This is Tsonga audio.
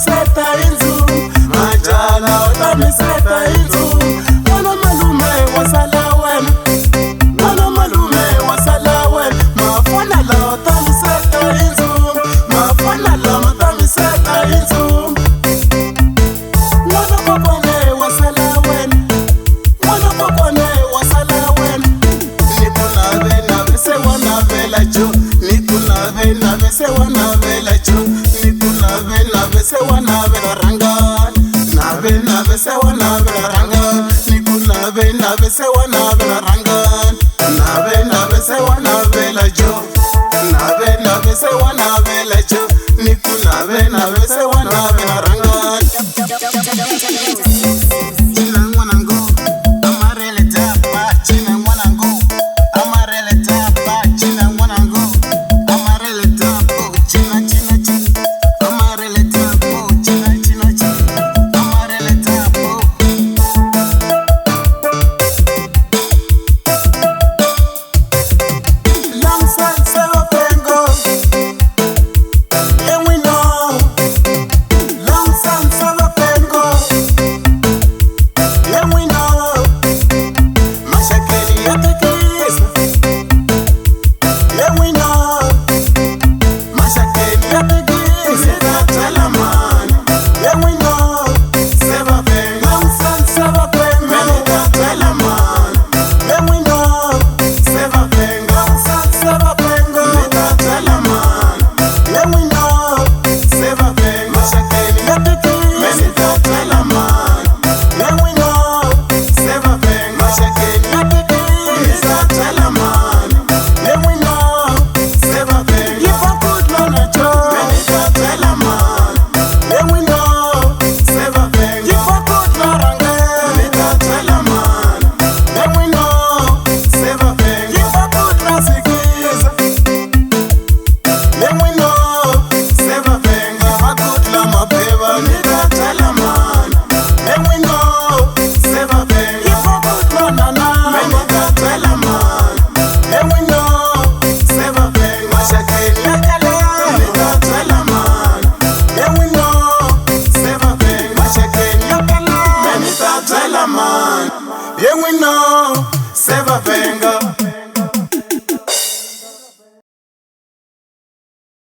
seta hi ndzumbu. Majaha lawa ta mi seta hi ndzumbu. N'wana malume wa sala wena, n'wana malume wa sala wena. Mafana lawa ta mi seta hi ndzumbu, mafana lama ta mi seta hi ndzumbu. N'wana kokwane wa sala wena, n'wana kokwane wa sala wena. Ni ku nave nave se wa navela jo, ni ku nave nave se wa navela jo, ni ku nave nave se wa navela rhangani. Nave nave se wa navela rhangani, ni ku nave nave se wa.